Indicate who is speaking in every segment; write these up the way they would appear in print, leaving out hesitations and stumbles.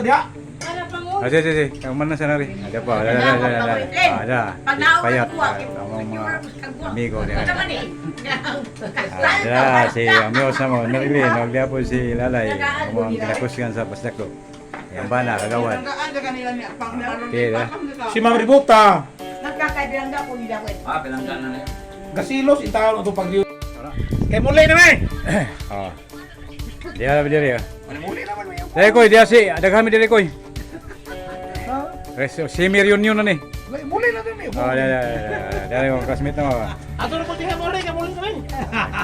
Speaker 1: sa diha.
Speaker 2: Ah, sige, sige, sige. Kaman na siya na rin. Ada pa, ada, ada, ada, ada. Ada. Payat. Ang mga amigo niya. Ada, si amigos na mo, Marilyn, nagya po si Lalay. Ang mga ginakusgan sa Pasdako. Yan ba na, kagawad. Okay, da.
Speaker 1: Si Ma'am Ributa.
Speaker 3: Nagkakaibilang ko nila ko.
Speaker 4: Ah, bilangga na na.
Speaker 1: Gasilos in taon ato pag Kay muli na may.
Speaker 2: Ah. Dia diri. Dili koy, dia si, daghan mi diri koy. Res, semi reunion na ni.
Speaker 1: Muli na din eh.
Speaker 2: Ah, dia dia dia. Dia mo classmate na mo.
Speaker 1: Ato na po diha muli kay muli na may.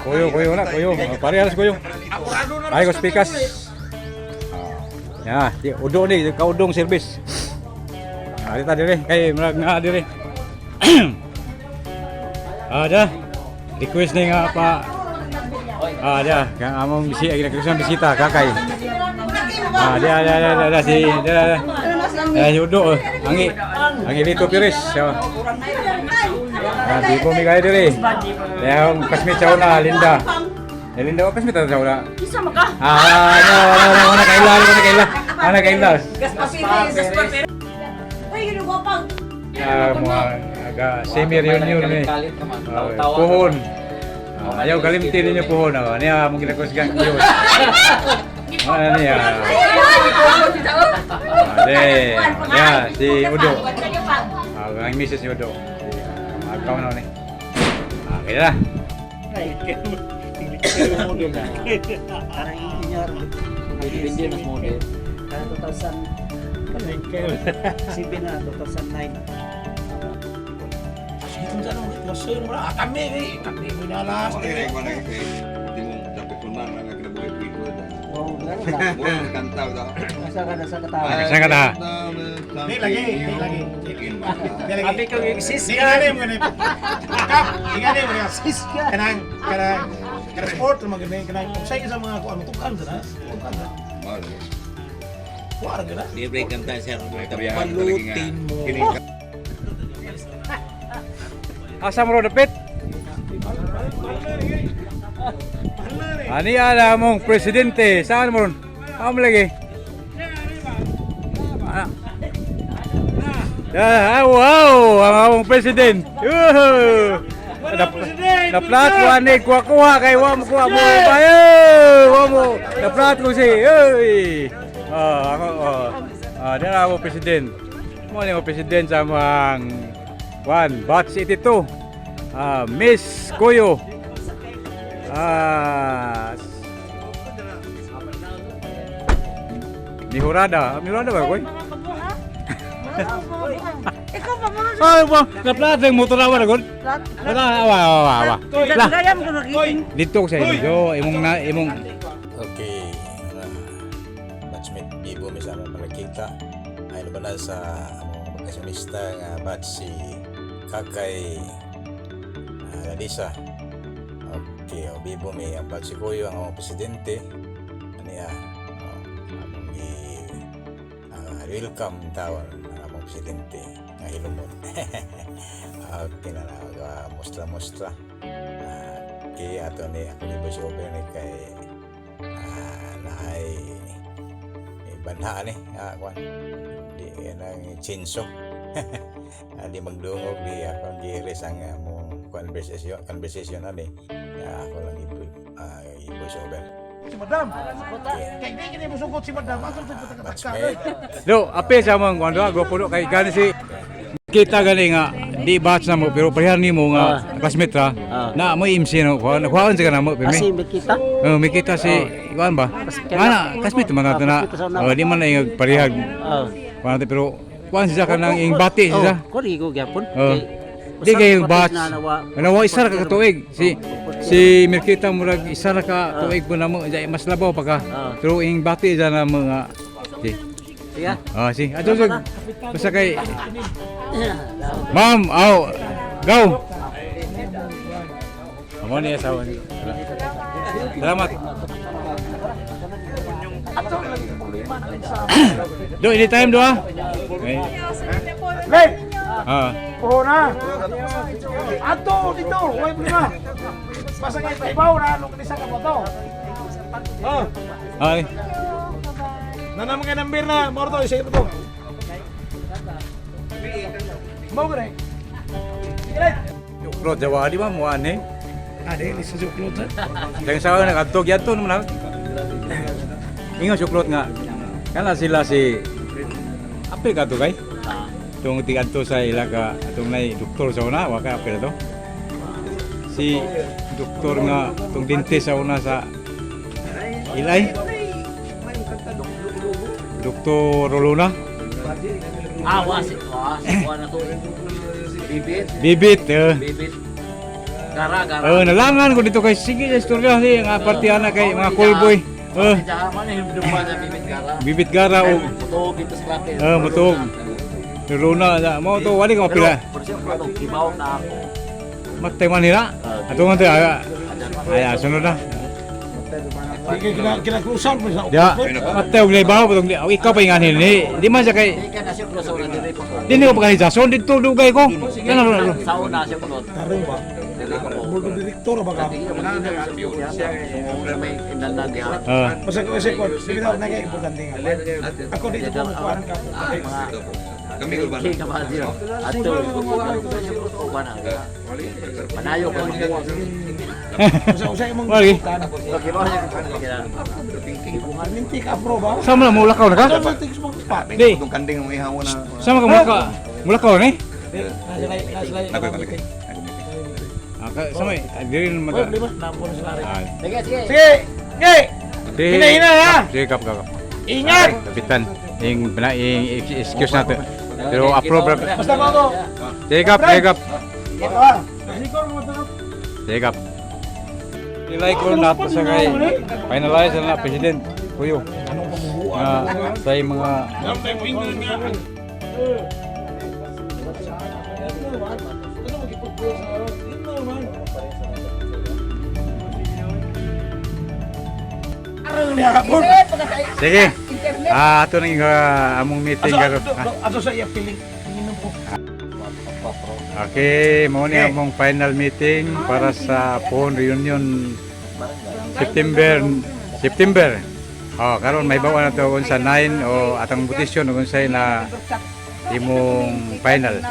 Speaker 2: Kuyo, kuyo na, kuyo. Parehas kuyo.
Speaker 1: Akurado na.
Speaker 2: Ay, ko speakers. Ah. Ya, di udo ni kaudong service. Ah, dita dire kay murag nga dire. Ah, da. Request ni nga pa. Ah, da, kang among bisi ay nagkusang bisita kakay. Ah, dia dia dia dia si dia dia. Eh, si Udo, oh. Angi. Angi Lito Pires. So. Ah, di ko mi kayo dire. Kaya ang kasmit sa una, Linda. Eh, Linda, oh, kasmit sa una.
Speaker 3: Kisa maka.
Speaker 2: Ah, no, no, no, wala kaila, wala kaila. Wala kaila.
Speaker 3: Gaspasiris. Gaspasiris. Uy, yun yung wapang.
Speaker 2: Ah, mga aga semi reunion ni.
Speaker 4: Kalit naman.
Speaker 2: Ah,
Speaker 4: Tawa-tawa.
Speaker 2: Puhon. Ah, ayaw kalimti ninyo puhon. Ah, niya mong ginakusgang Diyos. Ano niya? Ah, de. Ya, si Udo. Ah, ang misis ni Udo. Si akaw na ni. Ah, kaya na.
Speaker 5: Parang engineer.
Speaker 4: Hindi mas model.
Speaker 5: Parang 2007 na, 2009.
Speaker 1: Sige kung saan mo klaser mo na. Ah, kami eh. Kami mo nalas.
Speaker 6: Okay, wala kay di mo dapat kunan nga kinabuhi ko.
Speaker 5: Oh, gano'n ba?
Speaker 6: Mo kanta daw.
Speaker 5: Nasa ka, nasa ka tao.
Speaker 2: Nasa ka ta.
Speaker 1: Di lagi, di lagi. Di lagi.
Speaker 5: Abi kang exist
Speaker 1: Di
Speaker 5: ka.
Speaker 1: gani mo gani. Kap, di gani mo gani.
Speaker 5: Exist ka.
Speaker 1: Kanang kanang kanang sport mo gani kanang unsay sa mga kuan tukan sa na. Tukan na. Kuan ra na.
Speaker 4: Libre kanta sir.
Speaker 6: Balutin mo.
Speaker 2: Asa mo ro dapit? Ani ala mong presidente, saan mo ron? Amo lagi. Ah. Ah, wow, ang among president. Woohoo! Na plat ko ani kuha kuha kay wa mo kuha mo bayo. Wa mo. Na plat ko si. Oy. Ah, ako oh. Ah, dira ako president. Mo ni mo president sa mga one batch 82. Ah, Miss Kuyo. Ah, Mihurada. Mihurada ba koy?
Speaker 3: Ikaw pa mo.
Speaker 2: Ay, ba, naplat ang motor awa na gud. Wala, awa, awa, awa. La,
Speaker 3: Gayam ko nagiting.
Speaker 2: dito ko sa inyo, imong na imong
Speaker 7: Okay, batchmate Bibo mi sa among panagkita. Ay na ba na sa among magkasyonista nga batch si Kakay Ladisa. Okay, o Bibo mi ang batch si Kuyo ang among presidente. Aniya, oh, among i welcome tawon ang among presidente nga hilumon. Okay na na, mustra-mustra. Okay, ato ni ako ni voice over ni kay naay banhaan eh kuan di nang chinso. Ah, di magdungog di ako giris ang mong conversation conversation ani. Ako lang i voice over.
Speaker 1: Si Madam.
Speaker 7: Okay.
Speaker 1: Kay di kini musugot si Madam. Ato sa pataka.
Speaker 7: Batchmate.
Speaker 2: Do, ape sa among kuan do, grupo do kay gani si kita gani nga di batch na mo pero parehan nimo nga classmate ra. Na mo MC no, kuan kuan sa kana mo
Speaker 5: Kasi
Speaker 2: pirmi.
Speaker 5: may kita.
Speaker 2: Oh, may kita si kuan ba? Ana, classmate man nato na.
Speaker 5: Ah, classmate sa una.
Speaker 2: Oh, di man na yung parehag.
Speaker 5: Oh.
Speaker 2: Kuan nato pero kuan siya kanang ing bati siya.
Speaker 5: Oh, kori ko gyapon.
Speaker 2: Oh.
Speaker 5: Kay,
Speaker 2: Di
Speaker 5: usa
Speaker 2: kayo
Speaker 5: ka
Speaker 2: batch.
Speaker 5: na nawa-
Speaker 2: Ano wa isa ra ka tuig si si Mirkita murag isa ra ka tuig po na mo mas labaw pa ka.
Speaker 5: Ah.
Speaker 2: Pero ing bati siya na mga si.
Speaker 5: Sige.
Speaker 2: Ah, si. Ato sa basta kay Ma'am, aw, go. Amo ni asawa ni. Salamat. Do anytime do ah. Okay.
Speaker 1: Lek,
Speaker 2: Ah.
Speaker 1: puho na. Ato dito, way problema. Basta kay paibaw na nung kanisa ka mo to. Oh.
Speaker 2: Ay.
Speaker 1: Na naman kay number na, moro to, isa to. Mo gani.
Speaker 2: Uklot jawa di ba mo ani?
Speaker 1: Ah, di sa uklot.
Speaker 2: Dahil sa nag-adtog yato naman. Ingon si uklot nga. Kana sila si apil ka to kay? Tung tigadto sa ila ka atong nay doktor sa una wa ka apil to. Si doktor nga tung dentist sa una sa Ilay. Doktor Rolona.
Speaker 4: Ah, wasi. Wasi. Wa na to. Bibit.
Speaker 2: Bibit. Eh.
Speaker 4: Bibit. Gara, gara.
Speaker 2: Eh, nalangan ko dito kay sige sa istorya si nga partiana kay mga callboy. Eh,
Speaker 4: Diyan man yung dumpa sa bibit gara.
Speaker 2: Bibit gara o
Speaker 4: Mutuog dito sa klapel.
Speaker 2: Eh, mutuog. Rolona na mo to wali ka mapila.
Speaker 4: Pero siyempre, ito, gibaw na ako.
Speaker 2: Matay man nila. Ato man to ay, ay sunod na.
Speaker 1: Kay kina kinakrusan mo sa
Speaker 2: Ya, matay og naibaw patong ikaw pa inganin ni. Di man siya kay
Speaker 4: Hindi ka na siya sa una diri pa ko.
Speaker 2: di ni ko pa kay Jason dito dugay ko. Kana ro.
Speaker 4: Sa una siya kulot.
Speaker 1: Karon ba?
Speaker 4: Diri pa ko.
Speaker 1: Board of director ba ka?
Speaker 4: May indalan diha.
Speaker 2: Ah,
Speaker 1: Basta ko kasi ko, sige na kay importante nga. Ako dito ko kuan ka.
Speaker 6: Kami urban.
Speaker 4: King ka ba siya? Ato, uban na. Panayo ko.
Speaker 1: Basta usay imong
Speaker 2: Wali.
Speaker 4: Gibaw siya.
Speaker 1: Minti ka apro ba?
Speaker 2: Sama na mulakaw na ka?
Speaker 1: Sama tingis mo pa.
Speaker 2: Di.
Speaker 6: Itong kanding ang ihaw na.
Speaker 2: Sama ka mulakaw. Mulakaw ni?
Speaker 6: Ako balik.
Speaker 2: Ah, sama diri naman
Speaker 1: Oy,
Speaker 2: ta.
Speaker 1: lima na sila rin.
Speaker 2: Ah,
Speaker 4: Sige, sige.
Speaker 1: Sige. Sige.
Speaker 2: Sige.
Speaker 1: Hina-hina, ha?
Speaker 2: Sige, kap kap.
Speaker 1: Ingat.
Speaker 2: Kapitan, ing bina ing excuse natin. Pero approve ra.
Speaker 1: Basta ko ako.
Speaker 2: Sige kap, sige kap.
Speaker 1: Ah.
Speaker 2: Sige kap. Nilay ko na sa kay finalize na president kuyo. Nga sa mga Sige. Ah, ato nang among meeting karon.
Speaker 1: Ato sa iya feeling. Tingin mo.
Speaker 2: Okay, mo ni among final meeting para sa phone reunion September September. Oh, karon may bawa na to kung sa 9 o atang butisyon kung sa na imong final.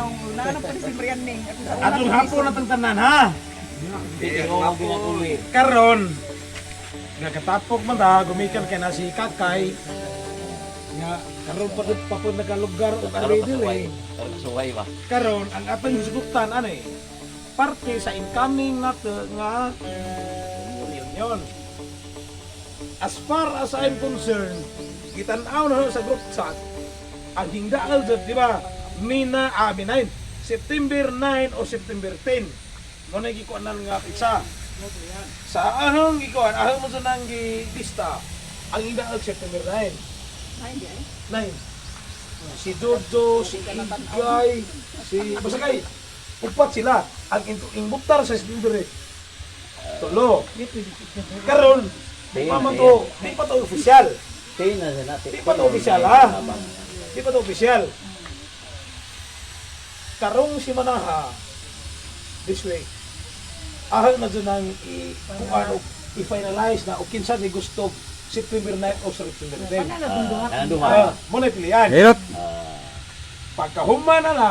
Speaker 1: Atong hapon natang tanan ha. Karon nga katapok man ta gumikan kay na si Kakay nga karon pa pa po nagalugar og ari diri.
Speaker 4: Suway ba?
Speaker 1: Karon ang atong hisgutan ano eh parte sa incoming nato nga reunion. As far as I'm concerned, gitan-aw na sa group chat ang hingdaal jud, di ba? Mina abi 9, September 9 o September 10. Mo na gikuanan nga pizza. Sa ahong gikuan, ahong mo sa nang gilista, ang hingdaal September 9. 9. Si Jojo, si Igay, si basta kay upat sila ang inbutar sa September eh. Tulo. Karon, di pa man to, di pa to official. Di pa to official ha. Di pa to official. Karong si Manaha this week, ahal na dyan ang i, kung ano, i-finalize na o kinsa ni gusto September 9 o September 10.
Speaker 4: Nanduha.
Speaker 1: Ah, mo na pilihan.
Speaker 2: Hilot.
Speaker 1: Pagkahuman na na,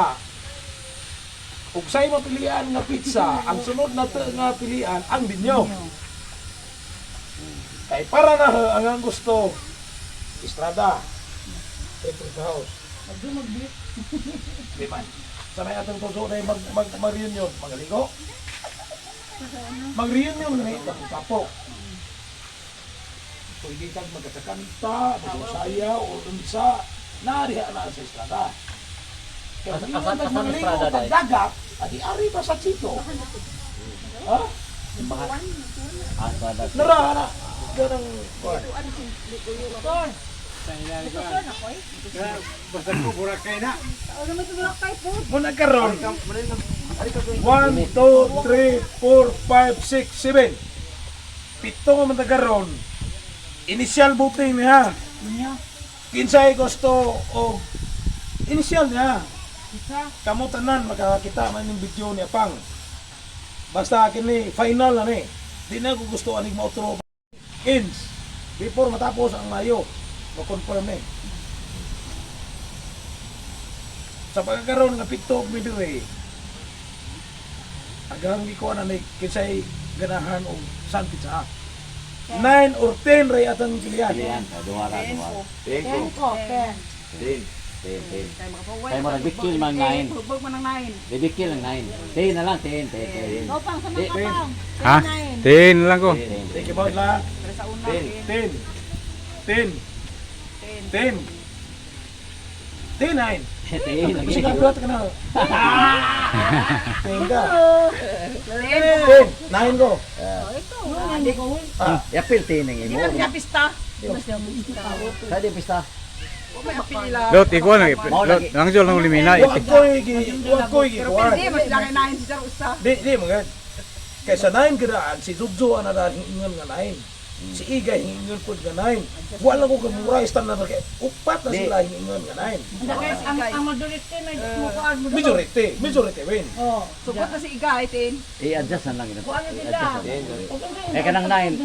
Speaker 1: ug say mapilian nga pizza, ang sunod na nga pilian ang binyo. Kay para na ang ang gusto, Estrada, Triple House. Di man. Sa may atong tuso na mag, mag, mag-reunion, magaligo. Mag-reunion na ito, tapok. Pwede kang magkakanta, mag-usaya, o unsa, nariha na sa Estrada. Kaya hindi
Speaker 4: Asa-
Speaker 1: mo
Speaker 4: asa ang
Speaker 1: nagmaligo
Speaker 4: Estrada,
Speaker 1: tag
Speaker 4: day?
Speaker 1: dagat, adi ari pa sa Chito. Ha?
Speaker 4: Asa na.
Speaker 1: Nara, na. Ganang,
Speaker 2: Basta ko burakay na.
Speaker 1: Muna karon. 1, 2, 3, 4, 5, 6, 7. Pito nga man karon. Initial voting niya. Kinsay gusto og initial niya. Kamo tanan makakita man ning video niya pang. Basta akin ni final na ni. Di na ko gusto anig mautro. Ins before matapos ang Mayo. Ma-confirm eh. Sa pagkakaroon nga 7 mi dire. Agang gikuan na ni kinsay ganahan og saan pizza. 9 or 10 ray atang pilihan.
Speaker 4: Pilihan. Duha ra, duha.
Speaker 3: 10 ko, 10.
Speaker 4: 10. 10, 10. Kaya mo nagbikil man 9.
Speaker 3: Hubog man ang 9.
Speaker 4: Bibikil ang 9. 10 na lang, 10, 10, 10.
Speaker 3: Gopang sa mga kapang.
Speaker 2: Ha? 10 lang ko.
Speaker 4: 10.
Speaker 1: Think about la.
Speaker 3: Pero sa una,
Speaker 1: 10. 10. 10. 10. 9.
Speaker 4: 10 lagi.
Speaker 1: Sige, buhat ka na. 10 ka. 10. 9 ko.
Speaker 4: Yapil 10 ang imo.
Speaker 3: Di na siya pista.
Speaker 4: Sa di pista.
Speaker 3: May apil nila.
Speaker 2: Lot, ikaw lang. Lot, lang lang limina.
Speaker 1: Wa ko'y wa ko'y
Speaker 3: Pero
Speaker 1: gikuan.
Speaker 3: pwede, mas sila kay 9 si Sir Usa.
Speaker 1: Di, di, mga. Kaysa 9 kadaan, si Jubjo ang nadaling ingon nga 9. Si Igay hingingon po nga 9. Wala ko kamura, stand na kay upat na sila hingingon nga 9.
Speaker 3: Ang majority may mukuan mo.
Speaker 1: Majority, majority win.
Speaker 3: Oh, Sugot na si Igay, 10.
Speaker 4: I-adjust na lang ito.
Speaker 3: Kuan na sila.
Speaker 4: Eh kanang 9.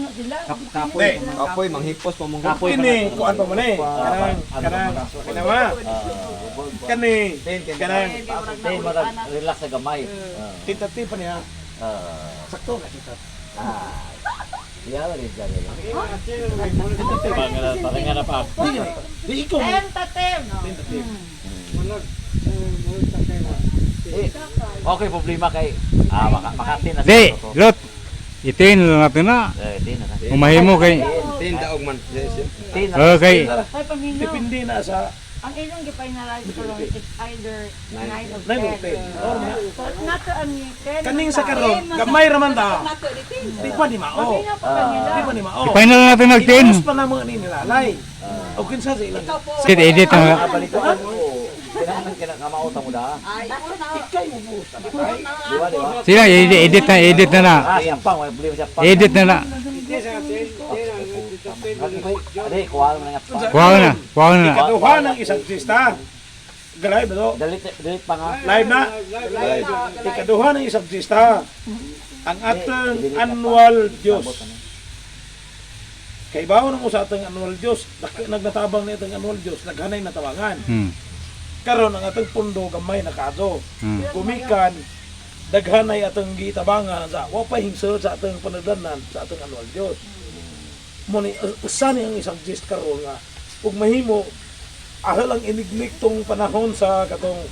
Speaker 4: Kapoy.
Speaker 1: Di.
Speaker 6: Kapoy, manghipos pa mong
Speaker 4: Kapoy.
Speaker 1: Kini, kuan pa man eh. Kanang, kanang, kanang, kani, kanang,
Speaker 4: 10 mo relax sa gamay.
Speaker 1: titati pa niya.
Speaker 4: Ah.
Speaker 1: Sakto nga tita.
Speaker 4: Iya rin dyan. Parang nga na pa.
Speaker 1: Di, di ikaw.
Speaker 3: 10
Speaker 1: Tentative.
Speaker 4: Eh, okay, problema kay Makati na
Speaker 2: Di, lot. Itin lang natin na.
Speaker 4: Eh, tin na.
Speaker 2: Umahimo kay.
Speaker 6: 10 daog man. Yes, yes.
Speaker 4: Tin na.
Speaker 2: Okay.
Speaker 3: Ay, paminaw.
Speaker 1: Depende na sa
Speaker 3: Ang inyong gifinalize ko lang is either 9 or
Speaker 1: 9 or
Speaker 3: 10.
Speaker 1: 10. Or na.
Speaker 3: So, not to ang 10.
Speaker 1: Kaning sa karon, gamay raman ta. Di pa ni mao.
Speaker 3: Paminaw pa kanila.
Speaker 1: Di pa ni mao.
Speaker 2: I-final na natin nag
Speaker 1: Inos
Speaker 2: 10.
Speaker 1: pa na mga nilalay. O kinsa sa ilang.
Speaker 2: Edit, edit na.
Speaker 1: Balita.
Speaker 4: Kailangan kinakamao ta mo da.
Speaker 1: Ikay mo po.
Speaker 4: Di ba, di ba?
Speaker 2: Sila, edit, edit na, edit na na.
Speaker 4: Ah, siya pang, may problema siya pang.
Speaker 2: Edit na na.
Speaker 4: Ade, kuha mo na nga pang.
Speaker 2: Kuha na, kuha na.
Speaker 1: Ikaduha ng isang sista. Galay ba to?
Speaker 4: Dalit, dalit pa nga.
Speaker 1: Live na. Ikaduha ng isang sista. Ang atong annual Diyos. Kay bawo nang sa atong annual Diyos, nagnatabang na itong annual Diyos, naghanay na tabangan. Karon ang atong pundo gamay na kaso. Gumikan daghanay atong gitabangan sa wa pa himsod sa atong panudlanan sa atong annual Diyos. Mo ni usa ni ang isang gist karon nga ug mahimo ahal ang inignik tong panahon sa katong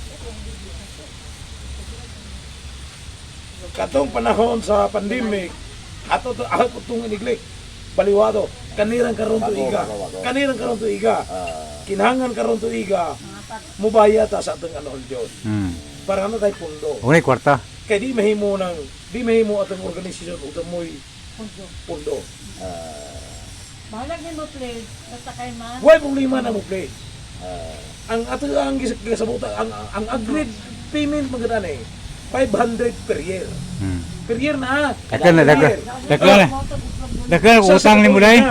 Speaker 1: katong panahon sa pandemic ato to ahal po tong iniglik baliwado kanirang karon tuiga, kanirang karon tuiga, kinahanglan karon tuiga mubayad ta sa atong annual Diyos para ano tayo pundo.
Speaker 2: Unay kwarta.
Speaker 1: Kay di mahimo ng di mahimo atong organisasyon ug mo'y pundo.
Speaker 3: Bahalag ni mo please. Basta kay man.
Speaker 1: Why problema na mo play? Ang ato ang gisabutan ang agreed payment maganda eh 500 per year. Per year na.
Speaker 2: Daklan na, daklan. Daklan na. Daklan na, utang ni mo day.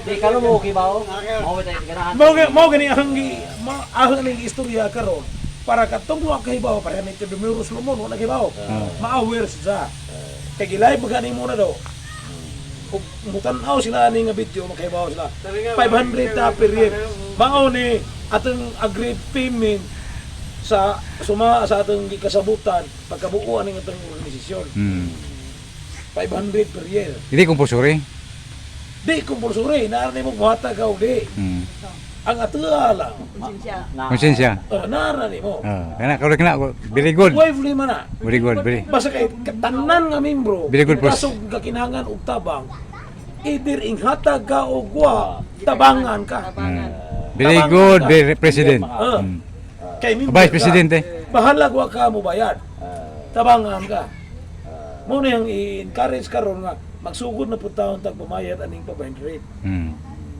Speaker 4: Di karon mo okay ba? Mo ba tayo ganahan?
Speaker 1: Mao gani ang ang ning istorya karon para katong wa kahibaw para ni Teodoro Solomon wala kahibaw. Ma-aware siya. Kay gilay magani mo na do. Ug mutan-aw sila ani nga video makahibaw sila. 500 ta per year. Mao ni atong agreed payment sa suma sa atong gikasabutan pagkabuo ani atong organisasyon. 500 per year.
Speaker 2: Hindi compulsory.
Speaker 1: Di compulsory naa ni mo muhatag ka og di. Ang atoa lang.
Speaker 2: Konsensya.
Speaker 1: Oh, naa ni mo.
Speaker 2: Ah, kana karon kana very good.
Speaker 1: Way problema na.
Speaker 2: Very good, very.
Speaker 1: Basta kay tanan nga membro,
Speaker 2: Very good, boss.
Speaker 1: kasog kakinahanglan og tabang, either inghatag ka o wa, tabangan ka.
Speaker 2: Very good, very president.
Speaker 1: Ah. Kay membro
Speaker 2: Vice
Speaker 1: ka.
Speaker 2: President eh.
Speaker 1: Bahalag wa ka mo bayad. Tabangan ka. Mo na yung i-encourage karon nga magsugod na pud taon tag bumayad aning 500.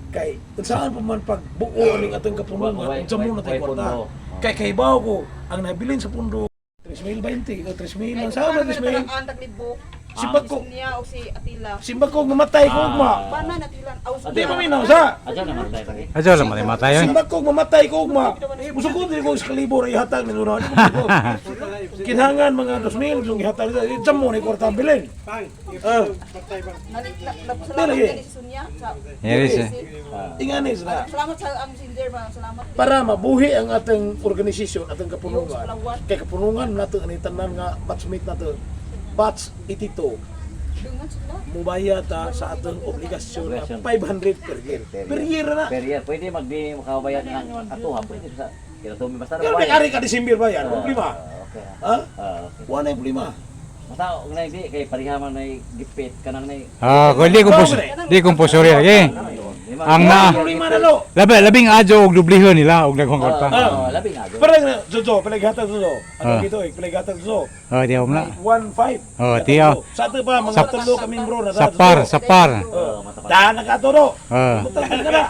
Speaker 1: Kay saan pa man pagbuo aning atong kapunungan, unsa mo na tay kwarta. Kay kahibaw ko ang nabilin sa pundo 3,020 o 3,000 lang sa 3,000. Simbag ko,
Speaker 3: Niya o si Atila.
Speaker 1: simbag ko mamatay ko ugma.
Speaker 3: Panan Atila.
Speaker 1: Di maminaw sa.
Speaker 4: Adyo naman tayo lagi.
Speaker 2: Ajo lang mali matay.
Speaker 1: Simbag ko mamatay ko ugma. Musugod dili ko sa kalibo ra ihatag ni Nuna. Kinahanglan mga 2,000 yung gihatag nila. Diyan mo ni kwarta bilin. Ah.
Speaker 3: Salamat
Speaker 1: Dili.
Speaker 3: kay Sonia.
Speaker 2: Iris eh.
Speaker 1: Ingani sila.
Speaker 3: Salamat sa ang messenger ba. Salamat.
Speaker 1: Para mabuhi ang atong organisasyon, atong kapunungan. Kay kapunungan nato ani tanan nga batchmate nato. Batch 82.
Speaker 3: Dungan sila.
Speaker 1: Mubayad ta sa atong obligasyon na 500 per year. Per year na.
Speaker 4: Per year, pwede magdi makabayad ng atuha, pwede sa kilo basta
Speaker 1: Pero may ari ka December ba yan? Problema.
Speaker 4: Okay.
Speaker 1: Ha?
Speaker 4: Ah, okay.
Speaker 1: Wala yung problema.
Speaker 4: Basta og na di kay pareha man nay gipit kanang nay.
Speaker 2: Ah, kung di kumpos di kumpulsory lagi. Ang na
Speaker 1: Problema na lo.
Speaker 2: labi labing adyo og dublihon nila og daghang kwarta.
Speaker 4: Ah, labi nga.
Speaker 1: Parang na, Jojo, palagatag Jojo. Ano
Speaker 2: Ah.
Speaker 1: dito eh, palagatag Jojo.
Speaker 2: Oh, di na.
Speaker 1: 1.5.
Speaker 2: Oh, tiyaw.
Speaker 1: Sa ato pa, mga tulo kami bro. Na
Speaker 2: Sapar, sapar.
Speaker 1: Daan na ka to.
Speaker 2: Ah,
Speaker 1: Mutang ka na.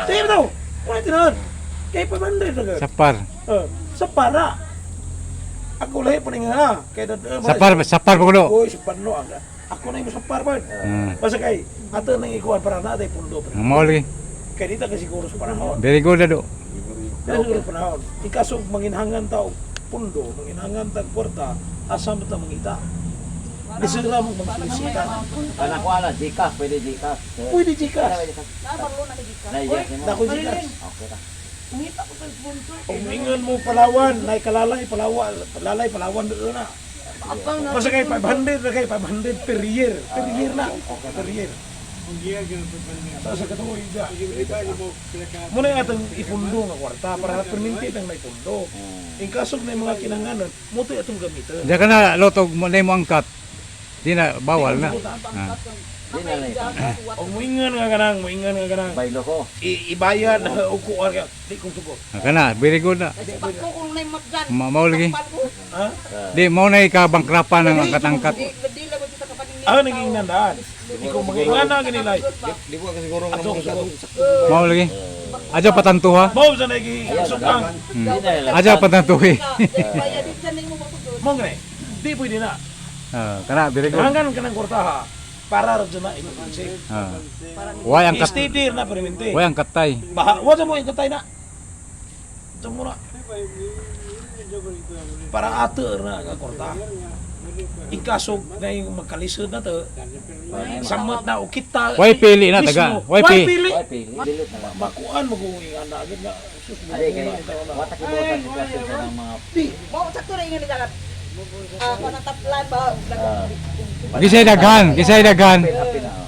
Speaker 1: Sige ba daw? Wala tinuod. Kay 500 na ka.
Speaker 2: sapar.
Speaker 1: Eh, sa para. Ako lahi pa nga. Kay
Speaker 2: Sapar, sapar pa kuno.
Speaker 1: Oy, sa panno ang. Ako na yung sa par ba.
Speaker 2: Hmm.
Speaker 1: Basta kay ato nang ikuan para na atay pundo. pre.
Speaker 2: Mao lagi.
Speaker 1: Kay dito ka siguro sa panahon.
Speaker 2: Very good na do.
Speaker 1: Dito siguro sa panahon. Ikasog manginhangan ta og pundo, manginhangan ta og kwarta, asa mo ta mangita. Lisira mo magsulisita.
Speaker 4: Kanang kuha na GCash, pwede GCash.
Speaker 1: Pwede Gcash.
Speaker 3: Nabarlo na ni Gcash.
Speaker 4: Nay, yes mo.
Speaker 1: Dako Gcash.
Speaker 4: Okay ra.
Speaker 1: Kung ingon mo Palawan, nay kalalay Palawan, lalay Palawan doon na. Basta kay 500 na kay 500 per year. Per year na. Per year. Sa katuoy dya. Muna yung atong ipundo nga kwarta para perminti nang naipundo. In kaso na yung mga kinanganon, mo to atong gamiton.
Speaker 2: Diya ka na lotog mo na mo angkat. Di na bawal na. Ah.
Speaker 4: Di na lang.
Speaker 1: O muingon nga kanang, muingon nga kanang.
Speaker 4: Baylo ko.
Speaker 1: Ibayad na o kuan ka. Di kong sugo.
Speaker 2: Ah, Kana, very good na.
Speaker 3: Kasi pagko kung nay maggan.
Speaker 2: Mao lagi.
Speaker 3: Takpan ko.
Speaker 1: Ha?
Speaker 2: Di mao na ikabangkrapan ng angkat-angkat.
Speaker 3: Di di lang kita kapaning.
Speaker 1: Ah, naging nandaan. Ikaw mag-ingan na ganilay.
Speaker 6: Di ko ka siguro nga
Speaker 1: Ato
Speaker 6: mga
Speaker 1: sugo.
Speaker 2: Mao lagi. Adyo patantuha.
Speaker 1: Mao sa naging sukang.
Speaker 4: Di na lang.
Speaker 2: Adyo patantuhi.
Speaker 3: Kaya di dyan mo mapagod.
Speaker 1: Mo ngani. Di pwede na.
Speaker 2: Ah, kana very good.
Speaker 1: Hanggan ka ng kwarta ha. Para ra dyan na emergency.
Speaker 2: Ah. Way angkat.
Speaker 1: Steady na perminti.
Speaker 2: Way angkat tay.
Speaker 1: Baha, wala mo ikatay na. Ito muna. Para ato na nga kwarta. Ikasog na yung magkalisod na to. Samot na o kita.
Speaker 2: Way pili na taga.
Speaker 1: Mismo.
Speaker 2: Way
Speaker 1: Way
Speaker 2: pili.
Speaker 1: pili.
Speaker 4: Way pili. Dilute na lang.
Speaker 1: Makuan mo kung ingana agad nga. Sus,
Speaker 4: Adi kay
Speaker 1: makuha ang tao na.
Speaker 4: wata kibutan sitwasyon sa ng mga
Speaker 1: Di.
Speaker 3: Mao sakto ra ingon ni dagat. Ah, kanang taplan ba?
Speaker 2: Gisay daghan, gisay daghan.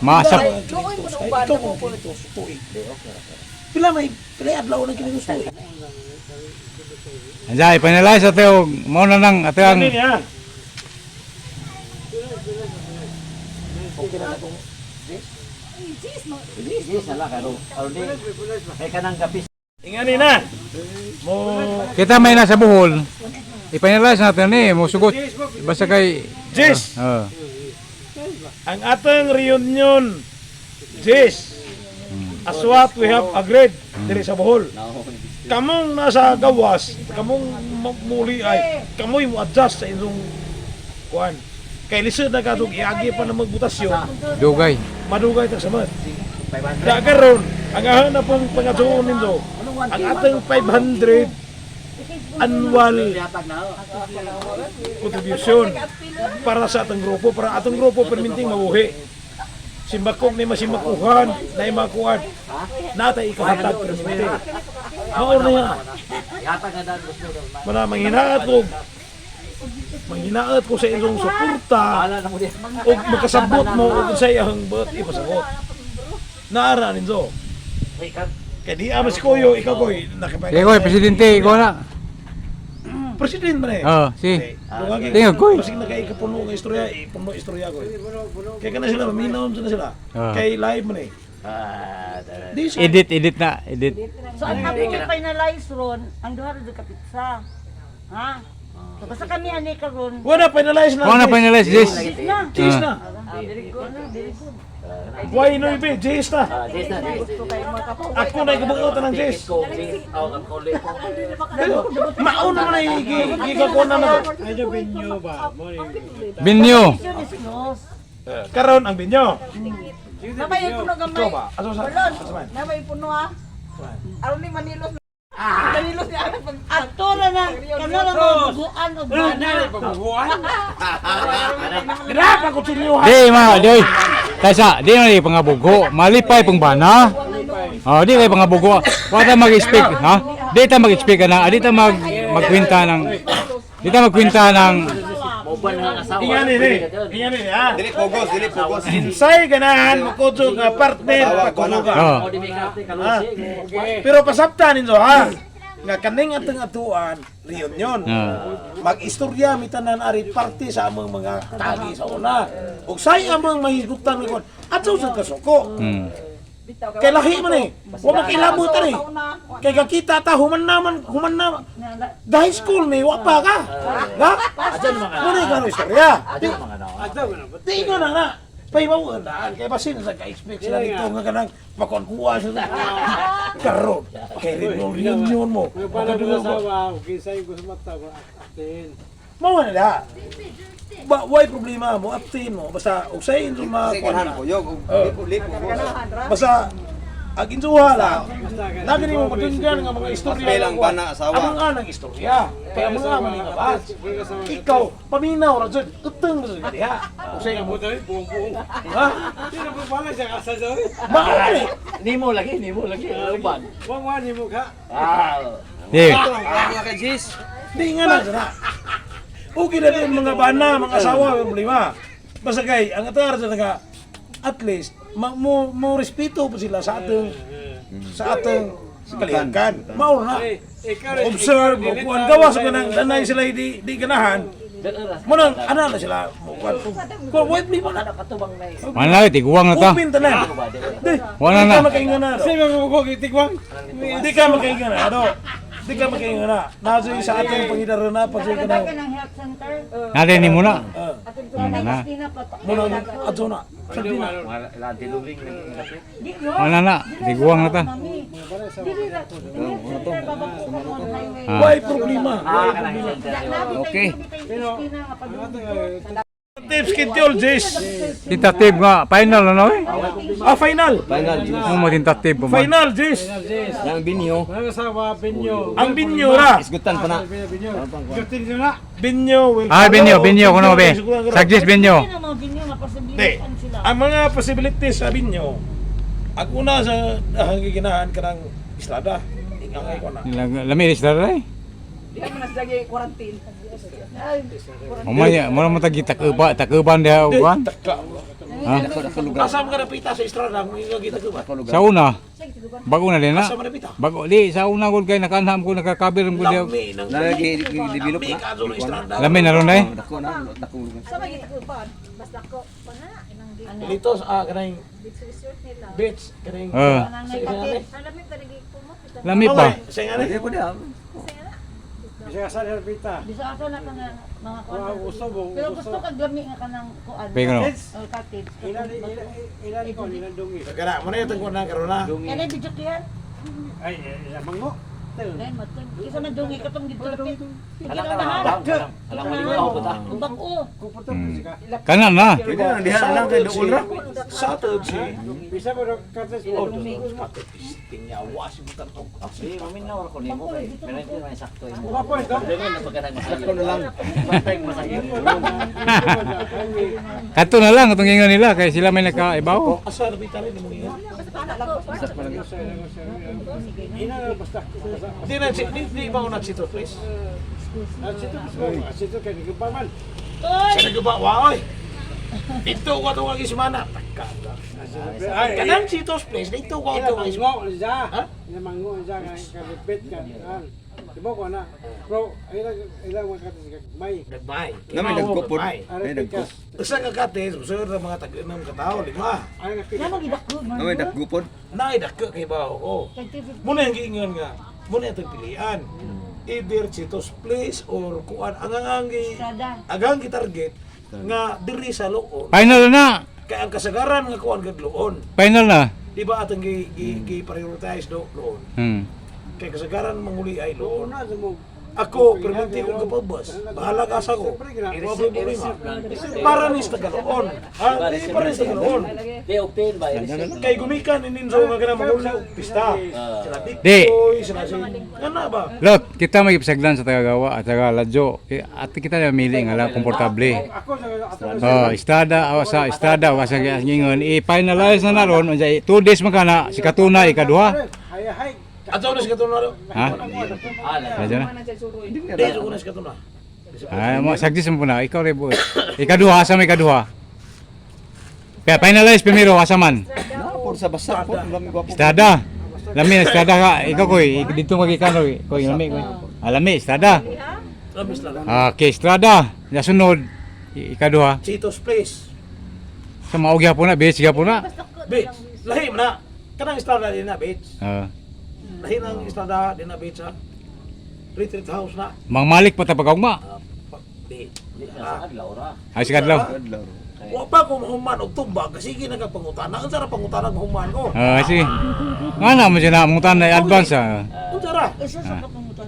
Speaker 2: Maasap.
Speaker 3: Luoy mo na
Speaker 1: Ay,
Speaker 3: uban.
Speaker 1: Ikaw kung kinitos, tuig. Pila may, pila adlaw ng kinitos tuig.
Speaker 2: Anjay, finalize ate og mao na nang ate ang
Speaker 1: Ano niya? Okay na na kung
Speaker 4: Yes na lang karon. Aron di kay kanang kapis
Speaker 1: Ingani na. Mo
Speaker 2: kita may nasa Bohol. I-finalize natin ni mo sugot. Basta kay
Speaker 1: Jis,
Speaker 2: Ah.
Speaker 1: ang atong reunion. Jis. As what we have agreed diri sa Bohol. Kamong nasa gawas, kamong muli ay kamoy mo adjust sa inyong kuan. Kay lisod na katong iagi pa na magbutasyon,
Speaker 2: Dugay.
Speaker 1: Madugay ta samad. Da karon, ang ahon na pong pangadtuon ninyo, ang atong 500 annual contribution para sa atong grupo, para atong grupo perminting mabuhi. Simbakog ni masimakuhan, na imakuhan, natay ikahatag perminting. Maor na yan.
Speaker 4: Ihatag na daan gusto.
Speaker 1: Mana manghinaat ko sa inyong suporta
Speaker 4: Wala na mo di.
Speaker 1: o magkasabot mo o kung sa iyang buot ipasabot. Naara ninyo. Kaya di ama si Kuyo, ikaw koy, nakipag...
Speaker 2: Sige koy, presidente ikaw na.
Speaker 1: President man eh.
Speaker 2: Oh, si.
Speaker 1: Lungagi.
Speaker 2: Tingog, koy.
Speaker 1: Basig na kay ikapuno nga istorya, ipuno istorya ko. Kaya kana sila, maminaw na sila.
Speaker 2: Ah.
Speaker 1: Kay live man eh.
Speaker 4: Ah, tara.
Speaker 1: Di siya.
Speaker 2: Edit, edit na, edit.
Speaker 8: So ang akong finalize ron, ang duha ra jud ka pizza. Ha? So basta kami ani karon.
Speaker 1: Wala, finalize na.
Speaker 2: Mao na finalize this.
Speaker 8: Na.
Speaker 1: Jis na.
Speaker 8: Ah, very good. Very good.
Speaker 1: Why no ibe? Jis na.
Speaker 4: Ah, yes na, yes.
Speaker 1: Ako na ikabuotan ng Jis.
Speaker 4: Ko, yes. Oh, ang kuli ko.
Speaker 1: Pero, mauna man ay gikakuha na na.
Speaker 2: Binyo.
Speaker 8: Yun is close.
Speaker 1: Karon ang binyo.
Speaker 3: Namay puno gamay.
Speaker 1: Ikaw ba? Aso sa?
Speaker 3: Balon.
Speaker 1: Aso man?
Speaker 3: Namay puno ah. Aron ni Manilos.
Speaker 8: Ato na na, kano na mga buguan o bana.
Speaker 1: Dira pa kutsilyuhan.
Speaker 2: Di ma, di. Kaysa di na di pangabugo, malipay pong bana. Oh, di kay pangabugo. Wa ta mag-speak, ha? Di ta mag-speak na, di ta magkwenta ng di ta magkwenta ng
Speaker 4: Mauban ang asawa.
Speaker 1: Ingan ini. Ingan ini ha.
Speaker 6: Dili pogos, dili pogos.
Speaker 1: Insay ganahan mo kudso nga partner pagkusuga.
Speaker 2: Oh.
Speaker 4: Mo di may karte kalusi.
Speaker 1: Pero pasabtan ninyo ha. Nga kaning atong atuan reunion.
Speaker 2: Ah.
Speaker 1: Mag-istorya mi tanan ari parte sa among mga tagi sa una. Ug say among mahisgutan mi kon adto sa kasuko. Kay lahi man eh. Wa makilabot ani. Kay kakita ta human naman human na. Dahil school ni wa pa ka. Ha? Muna ikaw ang istorya.
Speaker 4: Adyan mga ano.
Speaker 1: Di nga na na. Pahibaw daan. Kay basin sa ka-expect sila dito nga kanang pakonkuha sila. Karon. Kay reunion mo. Mao na na. Ba, why problema mo? Aptin mo. Basta, og sa inyo mga
Speaker 6: Kasi ganahan ko yog, dili pogos.
Speaker 1: Basta, ang insuha lang, lagi nimo madunggan nga mga istorya.
Speaker 6: Mas lang bana asawa.
Speaker 1: Among nga ng istorya. Kaya among nga man nga ba? Ikaw, paminaw ra jud, utang ra jud diha. Usay nga mo. Ha? Mao ni.
Speaker 4: Nimo lagi, nimo lagi. Uban. Ah.
Speaker 2: Di.
Speaker 1: Di nga na sana. Okay na din mga bana, mga asawa, may problema. Basta kay, ang atar sa nga, at least, mo respeto po sila sa atong kalihakan. Mao na. Observe, mo kuan gawa sa kanang danay sila di ganahan. Mo nang ana na sila mo kuan. Kuan why problema na.
Speaker 2: Manay tiguang na ta.
Speaker 1: Open tanan. Di,
Speaker 2: Wala
Speaker 1: di
Speaker 2: na.
Speaker 1: ka makainga na. do. Di ka makainga na. Do. Di ka makainga na. Nasa sa atong pangidaro na pag sa
Speaker 8: Kada
Speaker 1: kanang
Speaker 8: ka ng health center.
Speaker 2: Nade ni muna.
Speaker 1: Ah.
Speaker 2: Na.
Speaker 8: Tina pa.
Speaker 1: Muna adto na. Sabi na.
Speaker 4: Mga lagi
Speaker 8: Di ro.
Speaker 2: Wala na, tiguang na ta.
Speaker 8: Mami. Dili ra. Health center babako ka on highway.
Speaker 2: Ah.
Speaker 1: Why problema?
Speaker 4: Ah, kanang center.
Speaker 8: Okay. Pero
Speaker 1: Tentative schedule, Jis.
Speaker 2: Tentative nga, final na no eh.
Speaker 1: Ah, final.
Speaker 5: Final.
Speaker 2: Mo mo tentative pa man.
Speaker 1: Final, Jis.
Speaker 5: Yang binyo.
Speaker 1: Ang binyo ra.
Speaker 5: Isgutan pa na.
Speaker 1: Binyo will
Speaker 2: Ah, binyo, binyo kuno be. Suggest binyo.
Speaker 8: mga binyo nga
Speaker 1: Di.
Speaker 8: possibilities sila.
Speaker 1: Ang mga possibilities sa binyo, ang una sa giginahan ka ng islada. Ingangay ko na.
Speaker 2: Lami is dara eh.
Speaker 3: Di mo na sila quarantine.
Speaker 2: Umay, mo mo tagi takuba, takuban diha
Speaker 1: Di,
Speaker 2: uban.
Speaker 1: taka.
Speaker 2: Ha?
Speaker 1: Asa mo ka napita sa istrada kung ikaw kita ko ba?
Speaker 2: Sa una. Bago na din na.
Speaker 1: Asa mo napita?
Speaker 2: Bago di sa una gud kay nakanham ko nakakabir ko diha.
Speaker 1: Lami ng
Speaker 5: Lagi develop
Speaker 1: lami
Speaker 5: na.
Speaker 1: ka sa istrada.
Speaker 2: Lami na ron eh.
Speaker 5: Dako na, dako.
Speaker 3: Sa may gitakupan.
Speaker 9: Basta ko pa na inang
Speaker 1: Dito sa kanang
Speaker 9: beach resort nila.
Speaker 1: beach kanang
Speaker 2: Ah.
Speaker 8: Nanay kati.
Speaker 9: Alam mo talaga po mo kita.
Speaker 2: Lami pa.
Speaker 1: Sa nga ni.
Speaker 5: Pwede ko diha.
Speaker 8: Bisa asa na ka nga mga kuan. Pero gusto kag lami nga kanang kuan.
Speaker 2: Pwede ko no.
Speaker 8: Oh, cottage.
Speaker 1: Kana mo na itong kuwan karon na.
Speaker 8: Kaya video kaya? Ay, mango. Dahil matun. Kisa man dungi katong dito lapit.
Speaker 4: Alang alang alang. Alang maliwa ko ta.
Speaker 8: Bag-o.
Speaker 2: Kanan na.
Speaker 6: Pwede na diha lang kay duol ra.
Speaker 1: Sa atod si
Speaker 4: Di maminaw ko nimo kay meron din may sakto imo. Dili na pagkanang masayo.
Speaker 6: na lang.
Speaker 4: Bantay masayo.
Speaker 2: Kato na lang atong ingon nila kay sila may nakaibaw.
Speaker 1: Asa napita rin mo ingon. Di na si di ba una chito please.
Speaker 8: Oy!
Speaker 1: Sa naguba wa oy. Dito ko ato ang ismana. Taka. Kanang Chito's place dito ko ato ang ismana. Ha? Gagmay.
Speaker 6: Nami nagkupod.
Speaker 1: Gagmay.
Speaker 6: Ay nagko.
Speaker 1: Usa ka kate, sure na mga tag-enam ka tao, lima.
Speaker 8: Namo gidako man.
Speaker 6: Nami nagkupod.
Speaker 1: Naay dako kay bawo ko. Muna yung giingon nga, muna itong pilian. Either Chito's place or kuan ang ang gi
Speaker 8: Estrada.
Speaker 1: agang gitarget nga diri sa Loon.
Speaker 2: Final na.
Speaker 1: Kay ang kasagaran nga kuan gid Loon.
Speaker 2: Final na.
Speaker 1: Di ba atong gi prioritize do Loon. Kay kasagaran manguli ay Loon. Ako, permanente kong kapabas. Bahala ka sa ko. Wa ko'y problema. Para ni sa Tagaloon. Ha? Di para ni sa Tagaloon.
Speaker 4: Di obtain ba? I-reserve.
Speaker 1: Kay gumikan inin sa mga kanang magulong og pista. Sila
Speaker 2: Di.
Speaker 1: Dikoy, sila si... Kana ba?
Speaker 2: Lot, kita may ipsaglan sa tagagawa at taga Ladyo. Eh, at kita na mili nga lang komportable. Oh, estada o sa estada o sa ngingon i-finalize na naron unsa 2 days man kana si katuna ikaduha.
Speaker 1: Ato na si Katuna.
Speaker 2: Ha?
Speaker 4: Ah, lang.
Speaker 2: Radyo na.
Speaker 1: Di sa una si Katuna.
Speaker 2: Ay, mo suggest mo na ikaw re boy. Ikaduha sa may ikaduha. Kaya finalize primero asa man.
Speaker 5: Na por sa basa po, ang lami gwapo.
Speaker 2: Estada. Lami na estada ka. Ikaw koy, dito magikano koy lami koy. Alami estada.
Speaker 1: Labis lang.
Speaker 2: Ah, okay, estrada. Nasunod ikaduha.
Speaker 1: Chito's Place.
Speaker 2: Sa mao gyapon na, beach gyapon na.
Speaker 1: Beach. Lahi man na. Kanang estrada din na beach.
Speaker 2: Ah.
Speaker 1: Lahi ng estrada din na beach ha. Retreat house na.
Speaker 2: Mangmalik pa ta pagkaugma.
Speaker 1: Ah, beach.
Speaker 4: Di na sa adlaw ra.
Speaker 2: Ay sa kadlaw.
Speaker 5: Adlaw.
Speaker 1: Wa pa ko mahuman og tubag kasi sige nagapangutana. Unsa ra pangutana mahuman ko?
Speaker 2: Ah, sige. Nga na mo siya na mangutan na advance ah.
Speaker 1: Unsa ra?
Speaker 8: Isa sa kapangutan.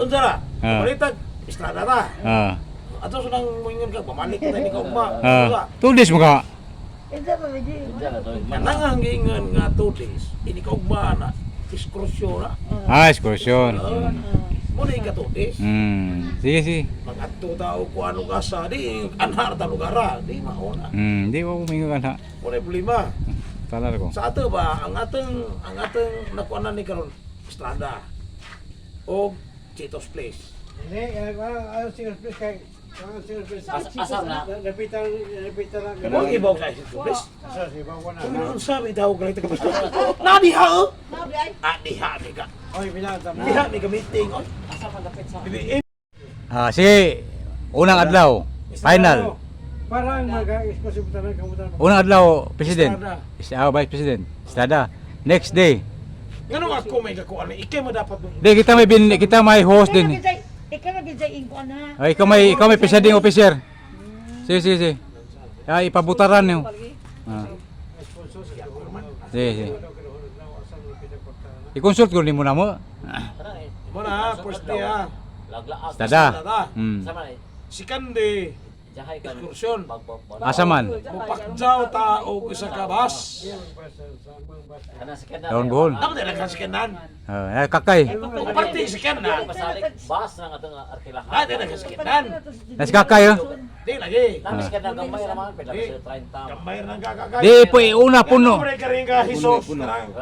Speaker 1: Unsa ra?
Speaker 2: Ah.
Speaker 1: Balitag estrada ra.
Speaker 2: Ah.
Speaker 1: Ato sa nang moingon ka pamalik na ni ka ugma. Unsa?
Speaker 2: Ah. 2 days mo ka.
Speaker 8: Isa pa medyo.
Speaker 4: Diyan na to.
Speaker 1: Kanang ang giingon nga 2 days, ini ka ugma na ekskursyon ra.
Speaker 2: Ah, excursion.
Speaker 1: Mo na ka 2 days.
Speaker 2: Sige, sige.
Speaker 1: Magadto ta og kuan og asa di anhar ta lugar ra, di mauna.
Speaker 2: Di ko mingo ka na.
Speaker 1: Wala problema.
Speaker 2: Talar ko.
Speaker 1: Sa ato ba ang atong nakuanan ni karon Estrada o Chito's Place.
Speaker 4: Asam na.
Speaker 1: Huwag ibaw sa Chito's Place. Kung unsa may tawag ka ka basta. Na diha oh. Ah, diha mi ka. Diha mi ka meeting oh. BBM.
Speaker 2: Ah, sige. Unang adlaw. Final.
Speaker 10: Parang mag-exclusive tanan kamutan.
Speaker 2: Unang adlaw, President. Ah, Vice President. Estrada. Next day.
Speaker 1: Ngano ako may kakuan ikay mo dapat mo.
Speaker 2: Di kita may bin, kita may host din.
Speaker 8: Ikaw na gid ingko na.
Speaker 2: Ay, ikaw may presiding officer. Sige, sige, sige. Ay, ipabutaran niyo. Ah. Sige, sige. I-consult ko ni mo na mo.
Speaker 1: Mo na first day ha.
Speaker 4: Laglaag.
Speaker 2: Estrada.
Speaker 1: Estrada.
Speaker 4: Sama na.
Speaker 1: Second day,
Speaker 4: Jahay ka.
Speaker 1: excursion.
Speaker 2: Asa man?
Speaker 1: Mupakjaw ta og isa ka bus.
Speaker 4: Kana sa kana.
Speaker 2: Down Bohol.
Speaker 1: Dapat na ka second hand.
Speaker 2: Ah, kakay.
Speaker 1: Kung parte second hand.
Speaker 4: Pasalik bus nang atong arkilahan.
Speaker 1: Ah, di na ka second hand.
Speaker 2: Nas kakay oh.
Speaker 1: Di lagi.
Speaker 4: Namis ka na gamay ra man pila sa 30.
Speaker 1: Gamay ra nang kakakay.
Speaker 2: Di po una puno.
Speaker 1: Ano ka rin ka Jesus?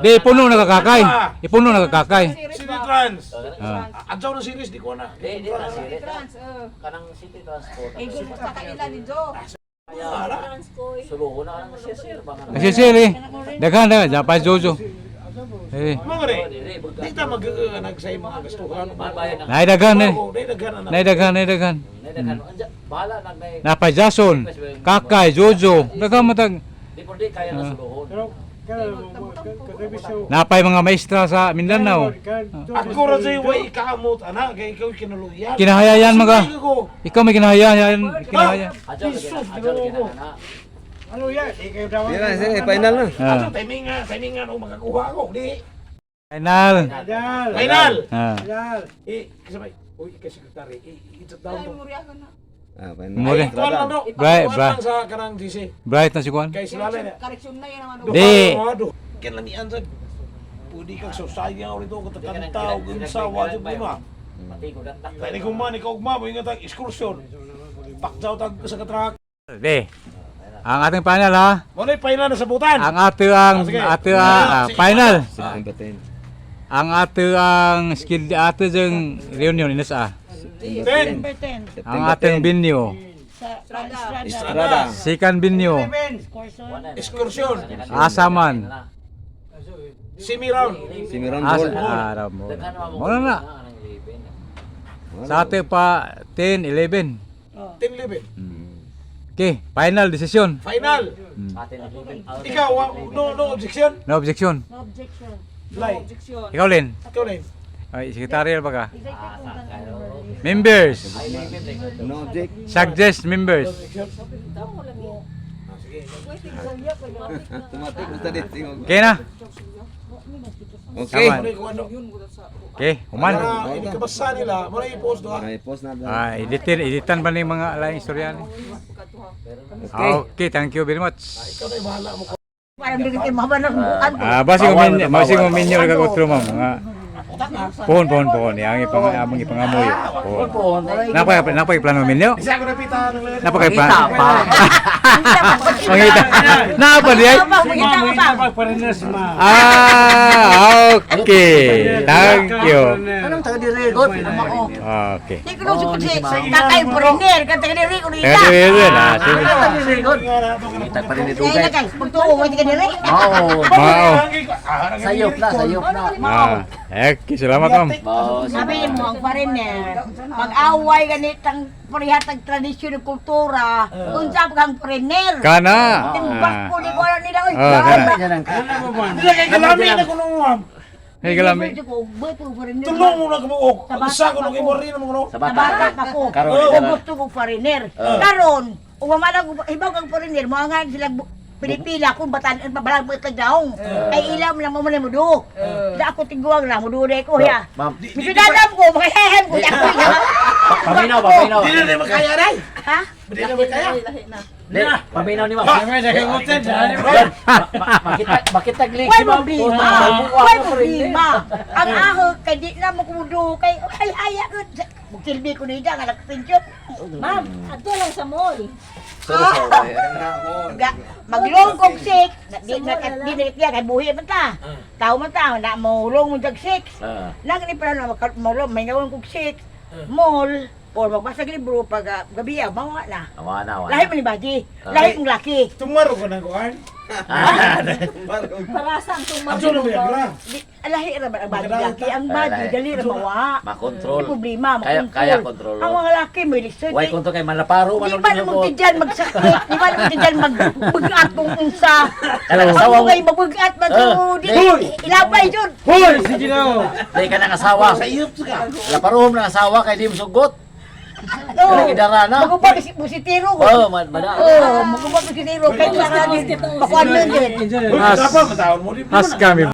Speaker 2: Di puno nagakakay. Ipuno nagakakay.
Speaker 1: City Trans.
Speaker 2: Ah.
Speaker 1: Adyaw na series di ko na.
Speaker 4: Di di na sila.
Speaker 3: Trans, eh.
Speaker 4: Kanang city transport.
Speaker 3: Sa kaila ni Joe.
Speaker 4: Suluho na kanang siya sir ba nga.
Speaker 2: Kasi sir eh. Daghan daghan Japan Jojo. Eh.
Speaker 1: Mga rin. Di ta mag-anag sa imong gastuhan.
Speaker 4: Mabayan na.
Speaker 2: Nay daghan eh.
Speaker 1: Oo, di daghan na.
Speaker 2: Nay daghan, nay daghan.
Speaker 4: Nay daghan. Anja bahala nag nay.
Speaker 2: Napay Jason, Kakay, Jojo. Daghan matag.
Speaker 4: Di po di kaya na suluhon.
Speaker 10: Pero kaya mo
Speaker 2: Napay mga maestra sa Mindanao.
Speaker 1: Ako ra jay way ikaamot ana kay ikaw kinaluyan.
Speaker 2: Kinahayayan mga.
Speaker 1: Sige ko.
Speaker 2: Ikaw may kinahayayan, kinahayayan.
Speaker 4: Adyaw lagi na. Adyaw lagi na na.
Speaker 10: Ano yan? Ikaw daw.
Speaker 5: Yan na, sige, final na.
Speaker 2: Ah.
Speaker 1: Ato timing nga, timing nga no makakuha ako. Di.
Speaker 2: Final.
Speaker 10: Final.
Speaker 1: Final.
Speaker 2: Ah.
Speaker 10: Final.
Speaker 1: Eh, kasabay. Uy, kay sekretary, eh, i-chat down to.
Speaker 5: Ah, final.
Speaker 2: More.
Speaker 1: Ay, kuwan lang do.
Speaker 2: Bray,
Speaker 1: Kuwan
Speaker 2: bray.
Speaker 1: lang sa kanang GC.
Speaker 2: Bright na si Juan.
Speaker 1: Kay sila na.
Speaker 3: Correction na yan naman.
Speaker 2: Di.
Speaker 1: Kinlamian sa pwede kang sosaya ulit o katakanta o unsa wa jud problema.
Speaker 4: Pati ko dantak.
Speaker 1: Kaya ni kuman ikaw ugma mo ingat ang excursion. Pakjaw tag sa katrak.
Speaker 2: Di. Ang ating final ha.
Speaker 1: Mo na final na sa butan.
Speaker 2: Ang ato ang
Speaker 1: Ah, sige.
Speaker 2: ato ang ah, final.
Speaker 5: September 10.
Speaker 2: Ang ato ang skill ato jeng reunion inas ah.
Speaker 1: 10.
Speaker 8: September 10
Speaker 2: Ang ating venue.
Speaker 8: sa Estrada.
Speaker 5: Estrada.
Speaker 2: Second venue.
Speaker 8: Excursion.
Speaker 1: Excursion.
Speaker 2: Asaman.
Speaker 1: Semi round.
Speaker 5: Simiron
Speaker 2: Asa
Speaker 5: Hall.
Speaker 2: ah, mo. Mo na na. Sa ato pa 10, 11.
Speaker 1: 10 11.
Speaker 2: Okay, final decision.
Speaker 1: Final. Ikaw no objection.
Speaker 2: No objection.
Speaker 8: No objection.
Speaker 1: Lai.
Speaker 3: Objection.
Speaker 2: Ikaw Lin.
Speaker 1: Ikaw na.
Speaker 2: Ay, secretarial ba ka?
Speaker 8: Excited kung tanong.
Speaker 2: Members.
Speaker 5: No object.
Speaker 2: Suggest members.
Speaker 5: Tumatik basta dito.
Speaker 2: Okay na.
Speaker 5: Okay.
Speaker 2: Tama.
Speaker 1: Muna ko ano.
Speaker 2: Okay, human.
Speaker 1: Para ini kabasa nila, muna i-post do ha.
Speaker 5: Ay, post na.
Speaker 2: Ah, editin, editan ba ni mga laing istorya ni?
Speaker 5: Okay.
Speaker 2: Okay, thank you very much.
Speaker 1: Ikaw na bahala mo.
Speaker 8: Parang di kayo mahaban ng bukan ko.
Speaker 2: Ah, basing umin, basing uminyo ka utro, ma'am. Nga. Pohon, pohon, pohon. Yang ipang among ipangamoy. Pohon. Napa napa plano minyo?
Speaker 1: Isa ko napita ng lalaki.
Speaker 2: Napa kay plano? Mangita. Napa di ay?
Speaker 8: Mangita ka pa.
Speaker 10: Pag-foreigners ma.
Speaker 2: Ah, okay. Thank you.
Speaker 4: Anong taga dire god?
Speaker 2: Okay.
Speaker 8: Di ko nung si tatay foreigner, kan taga diri ko
Speaker 2: Teka,
Speaker 8: nila.
Speaker 2: sige, sige. Ah, sige.
Speaker 4: Taga dire god. Kita pa rin
Speaker 8: Ay
Speaker 4: dugay.
Speaker 8: na kay, pagtuo mo taga diri.
Speaker 4: Oo.
Speaker 2: Mao.
Speaker 4: Sayop na, sayop na.
Speaker 2: Ah, okay, salamat, ma'am.
Speaker 4: Boss.
Speaker 8: Sabi mo ang foreigner, mag-away ganitang parihatag tradisyon ug kultura, unsa pa kang foreigner?
Speaker 2: Kana.
Speaker 8: Timbak ko ni ko alam nila oy.
Speaker 2: Ah, kana.
Speaker 1: Hindi kay kalami na kuno, ma'am.
Speaker 2: Hey, galami.
Speaker 1: Tulong mo na kabuok. Usa ko nung imori na mo kuno.
Speaker 4: Sa
Speaker 8: Sa bata pa ko.
Speaker 4: Karon,
Speaker 8: Oo,
Speaker 4: karon.
Speaker 8: gusto ko foreigner. Karon, umamala ko ibaw kang foreigner, mo nga sila pinipila kung batan babalag mo ikag daong. Kay ilam lang mo man mo do. Da ako tiguang na mo do ko ya.
Speaker 4: Ma'am.
Speaker 8: Misudadam ko, makahehem ko ako ya.
Speaker 4: Paminaw, paminaw.
Speaker 1: Di na makaya ray.
Speaker 8: Ha?
Speaker 1: Di na makaya.
Speaker 4: Di, paminaw ni ma'am.
Speaker 10: May nakagutan sa
Speaker 4: Makita makita link
Speaker 8: Way
Speaker 4: si ma'am.
Speaker 8: problema. Way problema. Ang aho kay di na mo kumudo kay ay ay ako. Mugsilbi ko nida nga nagpensyon.
Speaker 9: Ma'am, adto lang sa mall.
Speaker 8: Maglong kog six, di na di na kaya kay buhi man ta. Tao man ta, na mo jag six.
Speaker 4: Ah.
Speaker 8: Nang ni pa na maulong may nawong kog six. Mall or magbasa og libro pag gabi ah, mawa na.
Speaker 4: Awa na, awa
Speaker 8: Lahi
Speaker 4: na.
Speaker 8: man ni Baji, lahi mong laki.
Speaker 1: Tumaro ko na kuan.
Speaker 9: Para sa ang tumar.
Speaker 1: Ato na ba gra?
Speaker 8: Lahi ra ba ang Baji laki? Ang Baji
Speaker 4: Lahi.
Speaker 8: dali ra mawa.
Speaker 4: Makontrol.
Speaker 8: Di problema,
Speaker 4: Kaya
Speaker 8: makontrol.
Speaker 4: kaya kontrol.
Speaker 8: Ang mga laki may lisod.
Speaker 4: Way kontrol kay malaparo
Speaker 8: Di
Speaker 4: man
Speaker 8: ba naman tidyan magsakit? Di ba naman tidyan magbugat kung unsa?
Speaker 4: Kanang asawa
Speaker 8: Ang
Speaker 4: mo.
Speaker 8: kay mabugat man so di ilabay jud.
Speaker 10: Hoy, sige na.
Speaker 4: Di ka nang asawa.
Speaker 1: Sa iyot ka.
Speaker 4: Laparohom ng asawa kay di mo sugot.
Speaker 8: Oo.
Speaker 4: Kanang idara na.
Speaker 8: Magubag si busitiro ko.
Speaker 4: Oh, mad mada.
Speaker 8: Oo, magubag busitiro kay sa kanin. Pakuan mo din.
Speaker 2: Has,
Speaker 1: Dapat matawon mo di.
Speaker 2: has kami.